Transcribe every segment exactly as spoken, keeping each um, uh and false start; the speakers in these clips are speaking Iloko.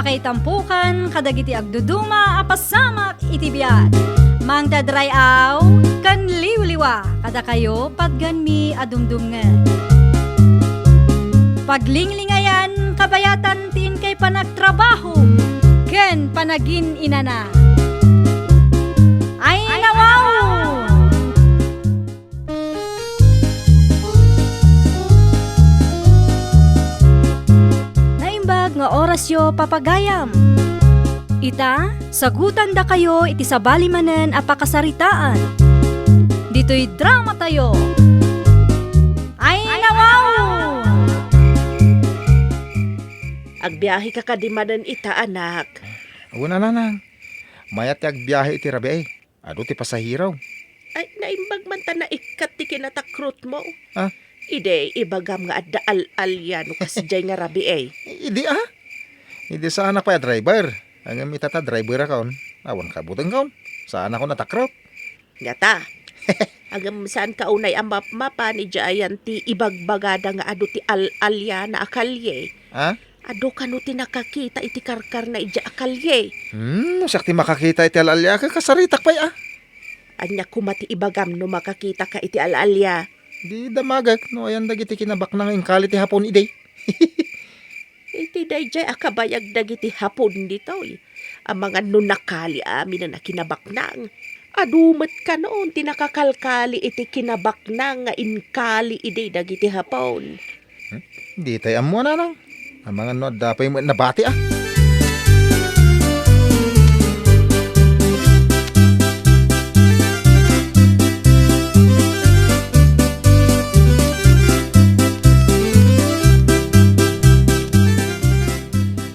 Pakaitampokan kadagiti agduduma a pasamak iti biag. Mangted ray-aw ken liwliwa kadakayo patgenmi a dumdumngeg. Paglinglingayan kabayatan ti inkay panagtrabaho ken panagin-inana. Ay, nawaw! Naimbag nga orasyo, papagayam. Ita, sagutandakayo iti sabali manen a pakasaritaan. Ditoy dramatayo. Ay, nawaw! Agbiaheka kadi manen ita, anak? Wen a, nanang. Mayat ti agbiahe iti rabii. Adu ti pasahero. Ay, naimbag man ta naikkat ti kinatakrotmo. Ah? Idi, ibagam nga adda al-alia no kasdiay nga rabii. Idi, ah? Idi, saanak pay a driver. Ngem ita ta driver akon. Awan kabutengkon. Saanakon a takrot. Ngata. Ngem saanka unay a mapmapan idiay ayan ti ibagbagada nga adu ti al-alia na a kalye. Ah? Adu kano ti nakakita iti karkarna idiay a kalye. Hmm, no siak ti makakita iti al-alia, ket kasaritak pay, ah. Ania koma ti ibagam no makakitaka iti al-alia? Di damagek no ayan dagiti kinabaknang nga inkali ti Hapon idi. Iti daydiay a kabayag dagiti Hapon ditoy. Amangan no nakali aminen a kinabaknang. Adu met kanon ti nakakalkali iti kinabaknang nga inkali idi dagiti Hapon. Hmm? Ditay ammo, nanang. Amangan no adda pay met nabati, ah.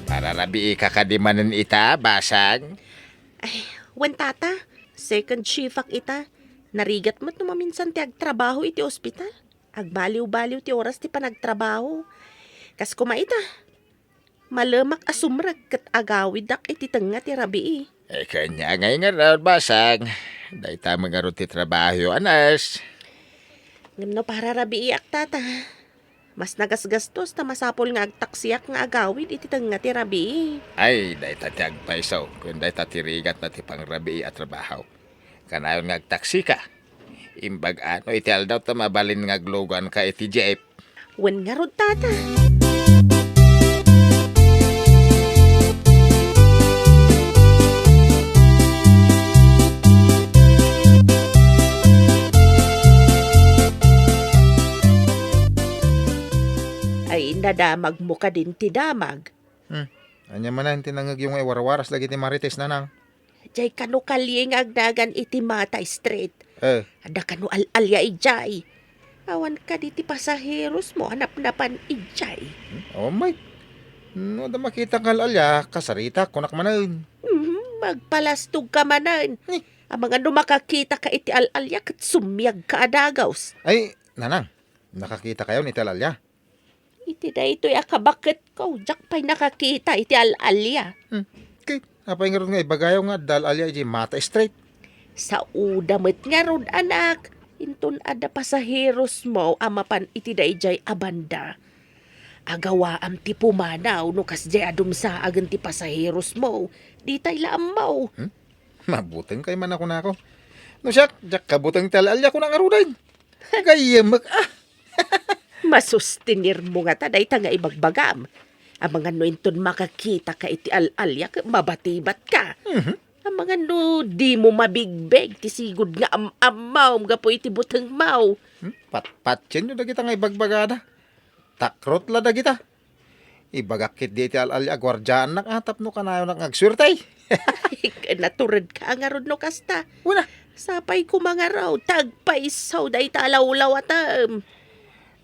Pararabiika kadi manen ita, basang? Ay, wen, tata. Second shift-ak ita. Narigat met no maminsan ti agtrabaho iti ospital. Agbaliw-baliw ti oras ti panagtrabaho. Kas koma ita, malemak a sumrek ket agawidak iti tengnga ti rabii. Eh, kanya ngay ngarud, basang. Dayta met ngarud ti trabaho, anas. Ngem no pararabiiak, tata, mas nagasgastos ta masapul nga agtaksiak nga agawid iti tengnga ti rabii. Ay, dayta ti agpayso, ken dayta ti rigatna ti pangrabii a trabaho. Kanayon nga agtaksika. Imbag ano iti aldaw ta mabalin nga agluganka iti jeep. Wen ngarud, tata. Ay, nadamagmo kadin ti damag. Hmm. Ania manen ti nangngegyo nga iwarwaras dagiti marites, nanang? Diay kano kalye nga agnagan iti Mata Street. Eh. Adda kano al-alia idiay. Awan kadi ti pasaherosmo a napnapan idiay. Hmm? Awan met. No adda makita nga al-alia, kasaritak, kunak manen. Mhm, magpalastogka manen. Ni? Amangan no makakitaka iti al-alia ket sumiagka a dagus. Ay, nanang, nakakitakayon iti al-alia? Iti daytoy a kabaketko, diak pay nakakita iti al-alia. Hmm. Ket apay ngarud nga ibagayo nga adda al-alia idiay Mata Street? Saoda met ngarud, anak. Inton adda pasaherosmo a mapan iti daydiay a banda, agawaam ti pumanaw no kasdiay a dumsaagen ti pasaherosmo. Ditay la ammo. Hmm? Mabutengkay man a kunako. No siak, diak kabuteng ti al-alia, kunak ngaruden. Gayyemek, ah. Masustenirmo ngata dayta nga ibagbagam. Amangan no inton makakitaka iti al-alia ket mabatibatka. Mhm. Amangan no dimo mabigbeg ti sigud nga am-ammom gapu iti butengmo. Hmm? Patpatienyo dagita nga ibagbagada. Takrot la dagita. Ibagak ketdi iti al-alia a guardiaannak a tapno kanayonak nga agsuerte. Naturedka a ngarud no kasta. Wen a. Sapay koma ngarud ta agpayso dayta a lawlawatem.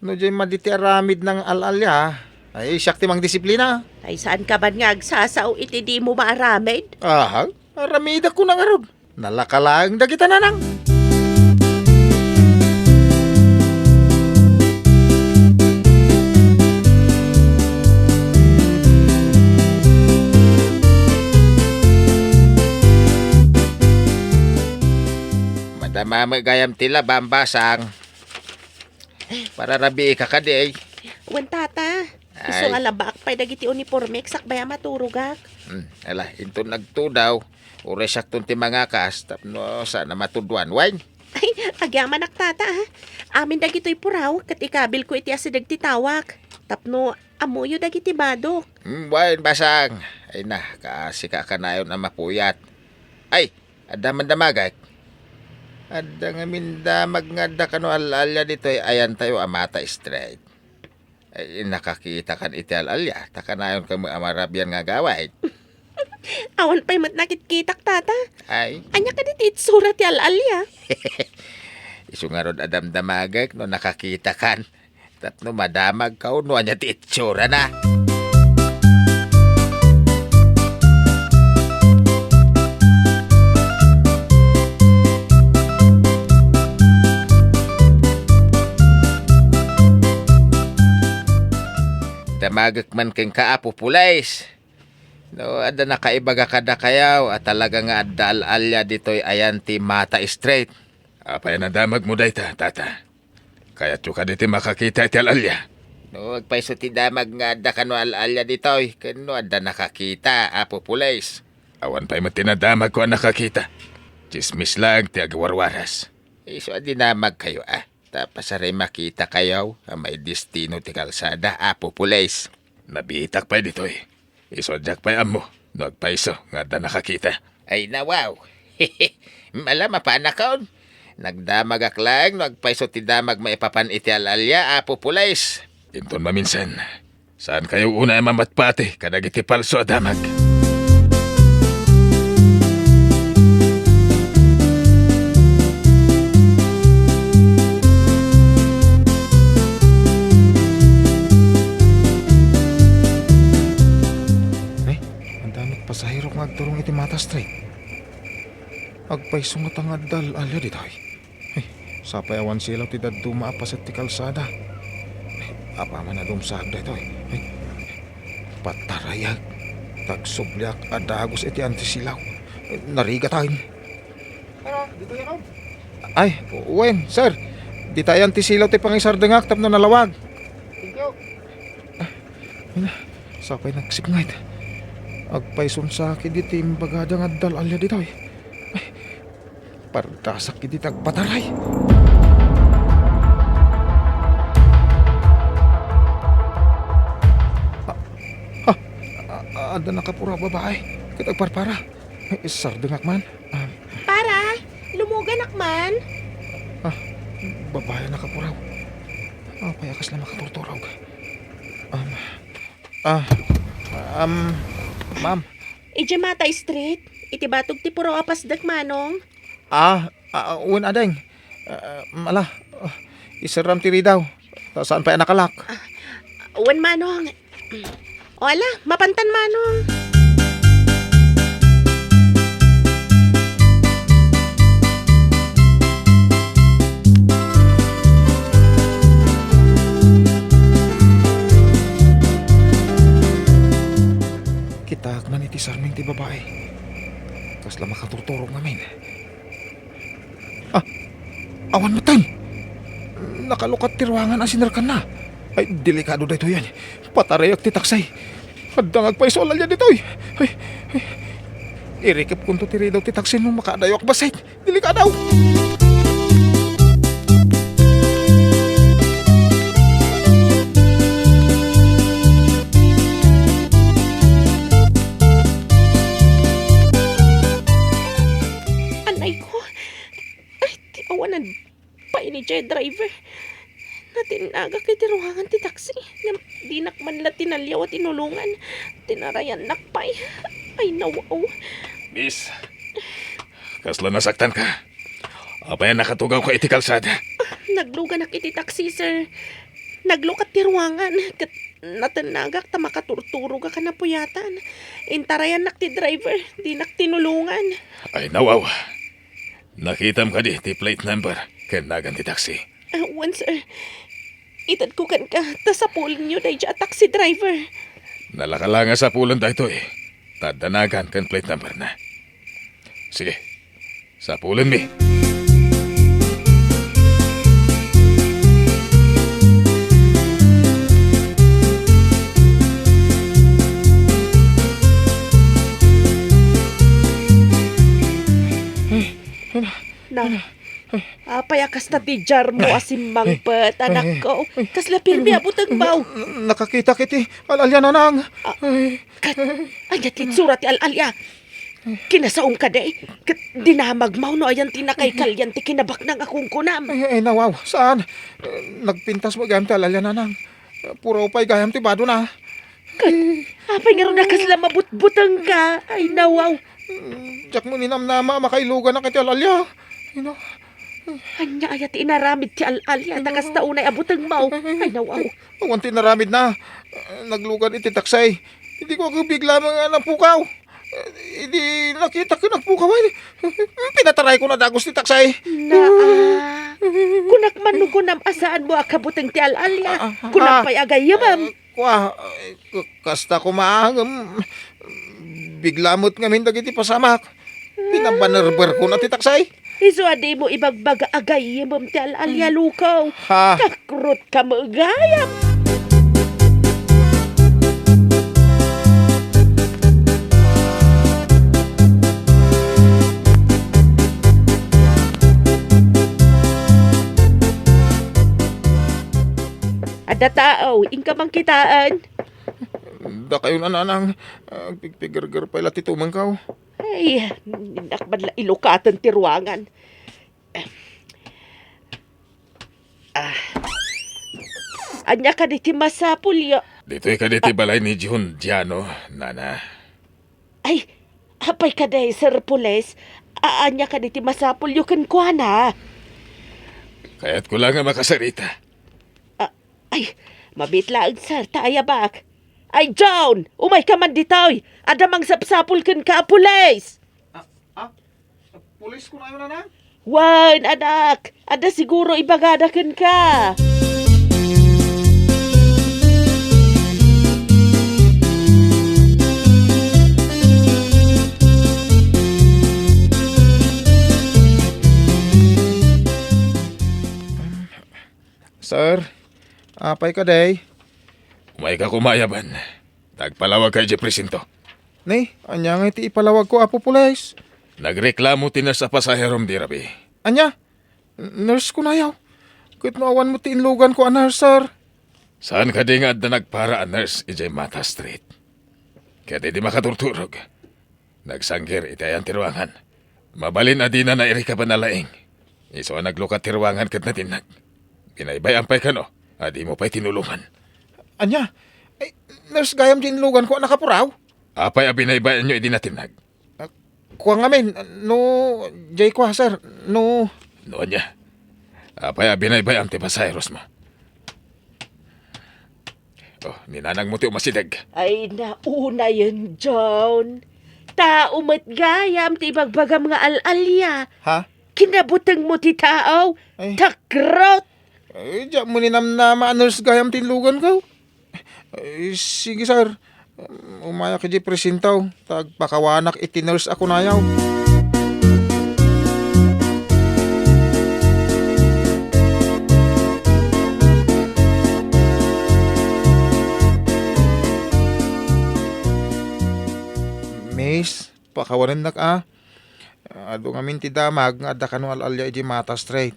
No diay madi ti aramidna nga al-alia, ay, siak ti mangdisiplina. Ay, saanka man nga agsasao iti dimo maaramid? Aha, aramidakon a ngarud. Nalaka laeng dagita, nanang. Madama met gayam ti labam, basang. Pararabiika kadi, ay. Wen, tata. Isu Ay. a labaak pay dagiti unipormek sakbay a maturogak. Hmm, ala, inton nagtudaw, uray siakton ti mangakas tapno saan a matudwan. Wen? Ay, agyamanak, tata, ah. Amin dagitoy puraw ket ikabilko iti asideg ti tawak. Tapno ammoyo dagiti badok. Hmm, wen, basang. Ay na, kaasika kanayon a mapuyat. Ay, adda man damagek. Adda ngamin damag nga adda kano al-alia ditoy ayantayo a Mata Street. Ay, nakakitakan iti al-alia, ta kanayon kami a marabian nga agawid. Awan pay met nakitkitak, tata. Ay. Ania kadi ti itsura ti al-alia? Isu ngarud a damdamagek no nakakitakan. Tapno madamagka no ania ti itsurana. Damagek man kenka, Apo Pulis. No, adda nakaibaga kadakayo a talaga nga adda al-alia ditoy ayan ti Mata Street. Apay a nadamagmo dayta, tata? Kayatyo kadi ti makakita iti al-alia? No, agpayso ti damag nga adda kano al-alia ditoy, ken no adda nakakita, Apo Pulis. Awan pay met ti nadamagko a nakakita. Tsismis laeng ti agwarwaras. Isu a dinamagkayo, a. Ta pasaray makitakayo a maidestino ti kalsada, Apo Pulis. Nabiitak pay ditoy. Isu a diak pay ammo no agpayso nga adda nakakita. Ay, nawaw. Ala, mapanakon. Nagdamagak laeng no agpayso ti damag maipapan iti al-alia, Apo Pulis. Inton maminsan, saankayo unay a mamatpati kadagiti palso a damag. Ay, adda met pasahero nga agturong iti Mata Street. Agpayso ngata nga adda al-alia ditoy. Ay, sapay awan silaw ti dadduma a paset ti kalsada. Ay, apaman a dumsaag daytoy. Ay, patarayak. Tagsubliak a dagus iti antisilaw. Narigatan. Ano? Dito yan, oh. Ay, wen, sir. Ditayan ti silaw ti pangisardengak tapno nalawag. Thank you. Ay, na, sapay nagsipnget. Agpayson sa akin diti imbagada nga adda al-alia ditoy. Ay, pardasak iti tagpataray. Ah, ah, ah, adda nakapuro a babae ket agparpara. Ay, sardengak man. Ah. Para, lumuganak man. Ah, babae a nakapuraw. Apay a kasla makaturturog? Um, ah, um, ma'am. Idiay Mata Street, iti batog ti puraw a pasdek, Manong. Ah, ah, wen, ading. Ah, ala, ah, iserram ti ridaw. Ta saan pay a nakalak? Ah, wen, Manong. O ala, mapantan, Manong. Kitaak man iti sarming ti babae. Kasla makaturturog ngamin. Ah, awan metten. Nakalukat ti ruangan a sinerkanna. Ay, delikado daytoy, ay. Patarayak ti taksi. Adda nga agpayso a lalia ditoy. Ay, ay. Irikepkonto ti ridaw ti taksi no makaadayo ak bassit. Delikado! Anay ko. Ay, ti awanan pay ni Jay driver. Natinnagak iti ruangan ti taksi. Ngem dinak man la tinaliaw a tinulongan. Tinarayannak pay. Ay, nawaw. Miss, kasla nasaktanka? Apay a nakatugawka iti kalsada? Nagluganak iti taksi, sir. Naglukat ti ruangan. Ket natennagak ta makaturturogak a napuyatan. Intarayannak ti driver. Dinak tinulongan. Ay, nawaw. Nakitam kadi ti plate number ken nagan ti taksi? Ah, wen, sir. Itedko kenka ta sapulenyo daydiay a taxi driver. Nalaka la nga sapulen daytoy. Ta adda nagan ken plate number na. Sige, sapulenmi. Na, apay a kasta ti diarmo a simmangpet, anakko? Kasla pirmi a butengmo. Nakakitak iti al-alia, nanang. Ah, ket, ania ti itsura ti al-alia? Kinasaom kadi? Ket dinamagmo no ayan ti nakaikalian ti kinabaknang a kunkunam? Ay, ay, nawaw, saan? Eh, nagpintas met gayam ti al-alia, nanang. Puraw pay gayam ti badona. Ket, apay ngarud a kasla mabutbutengka? Ay, nawaw. Diak met ninamnama a makailuganak iti al-alia. Ay, no. Ania aya ti inaramid ti al-alia ta kasta unay a butengmo? Ay, nawaw. Awan ti inaramidna. Naglugan iti taksi. Idi ko agibig laeng nga napukaw. Idi nakitak ket nagpukaw, ay, pinatarayko a dagus ti taksi. Naa. Kunak man no kunam a saanmo a kabuteng ti al-alia. Ah, ah, kunak ah. Pay a gayyemem. Kua, eh, k-, kasta koma, ngem bigla met ngamin dagiti pasamak. Pinabanerberkona ti taksi. Isu a dimo ibagbaga a gayyemem ti al-alia, lukaw. Ha? Takrotka met gayam. Adda tao, inka man kitaen. Dakayo, nanang, agpigpigerger pay la ti tumengko. Ay, innak man la ilukaten ti ruangan. Ah. Ania kadi ti masapulyo? Ditoy kadi ti balay ni Jun Diano, nana. Ay, apay kadi, Sir Pulis? A-, ania kadi ti masapulyo kenkuana? Kayatko la nga makasarita. Ah, ay, mabiit laeng, sir, ta ayabak. Ay, John! Umayka man ditoy! Adda mangsapsapul kenka a pulis! Ah, ah, pulis kunayo, nanang? Wen, anak! Adda siguro ibagada kenka! Sir, apay kadi? Umayka koma, Yaban. Nagpalawagka idiay presinto. Ni, ania ngay ti ipalawagko, Apo Pulis? Nagreklamo ti nurse a pasaherom idi rabii. Ania? N-, nurse kunayo? Ket no awan met ti inluganko a nurse, sir. Saan kadi nga adda nagpara a nurse idiay Mata Street? Ket idi makaturturog, nagsanggir iti ayan ti ruangan. Mabalin a dina nairikab a nalaing. Isu a naglukat ti ruangan ket natinnag. Binaybay-am pay kano a dimo pay tinulongan. Ania? Ay, nurse gayam ti inluganko a nakapuraw? Apay a binaybay-anyo idi natinnag? Ah, kua ngamin, no, diay kua, sir, no. No ania? Apay a binaybay-am ti pasaherosmo? Oh, ni nanangmo ti umasideg. Ay, naunayen, John. Tao met gayam ti ibagbagam nga al-alia. Ha? Kinabutengmo ti tao. Ay. Takrot! Ay, diak met ninamnama a nurse gayam ti inluganko. Ay, sige, sir. Umayak idiay presinto, ta agpakawanak iti nurse a kunayo. Miss, pakawanennak a. Adu ngamin ti damag nga adda kano al-alia idiay Mata Street.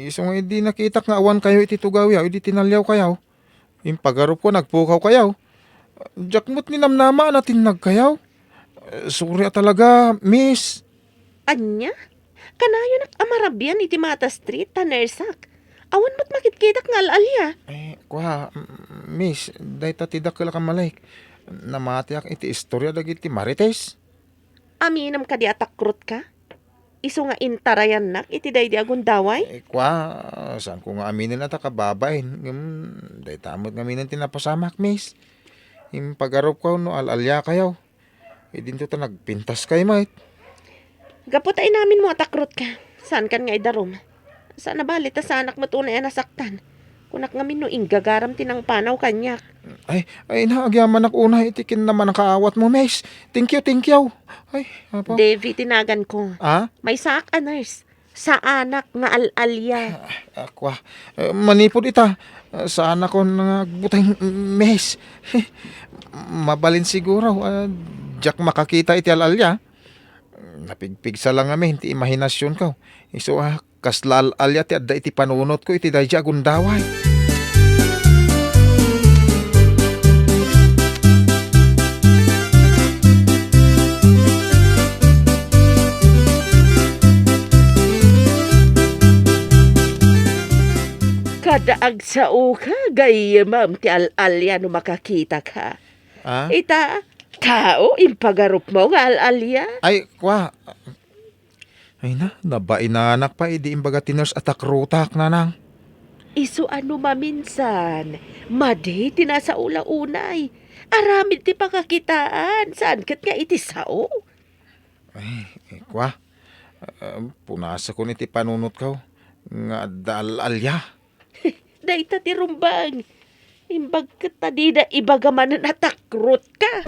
Isu nga idi nakitak nga awankayo iti tugawyo idi tinaliawkayo, impagarupko a nagpukawkayo. Diak met ninamnama a natinnagkayo. Sorry a talaga, miss. Ania? Kanayonak a marabian iti Mata Street ta nurseak. Awan met makitkitak nga al-alia. Eh, kua, m-, miss, dayta ti dakkel a kamalik. Namatiak iti istoria dagiti Marites. Aminem kadi a takrotka? Isu nga intarayannak iti daydi a gundaway? Eh, kua, saanko nga aminen a ta kababain. Ngem, dayta met ngaminen ti napasamak, miss. Impagarupko no al-aliakayo. Idinto ta nagpintaskay met. Gapu ta inaminmo a takrotka, saankan nga idarum. Saan a bali ta saanak met unay a nasaktan. Kunak ngamin no inggagaram ti nangpanaw kaniak. Ay, ay na, agyamanak unay iti kinamannakaawatmo, miss. Thank you, thank you. Ay, apo. Davy ti naganko. Ah? Maysaak a nurse. Saanak nga al-alia. Ah, kua. Eh, manipud ita, eh, saanakon nga agbuteng, miss. Mabalin siguro, ah, diak makakita iti al-alia. Napigpigsa la ngamin ti imahinasionko. Isu a, kasla al-alia ti adda iti panunotko iti daydi a gundaway. Kada agsaoka, gayyemem ti al-alia no makakitaka. Ah? Ita, tao, impagarupmo nga al-alia? Ay, kua. Ay na, nabainanak pay idi imbaga ti nurse a takrutak, nanang. Isu a no maminsan, madi ti nasao la unay. Aramid ti pakakitaan, saan ket nga iti sao? Ay, eh, kua. Ah, punasakon iti panunotko nga adda al-alia. Dayta ti rumbeng. Imbag ket ta dida ibaga manen a takrutka.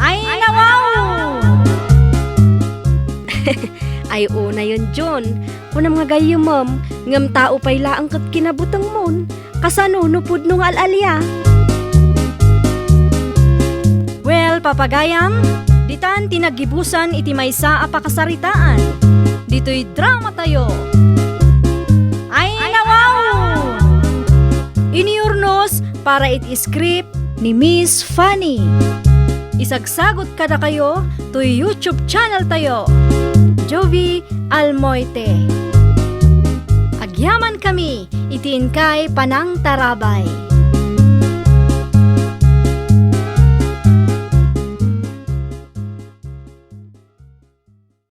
Ay, nawaw! Ay, unayen, John. Kunam nga gayyemem, ngem tao pay laeng ket kinabutengmon. Kasano no pudno nga al-alia? Well, papagayam, ditan ti naggibusan iti maysa a pakasaritaan. Ditoy drama tayo. Ay, nawaw! Iniurnos para iti script ni Miss Fanny. Isagsagot kadakayo toy YouTube channel tayo, Jovie Almoite. Agyaman kami iti inkay panangtarabay.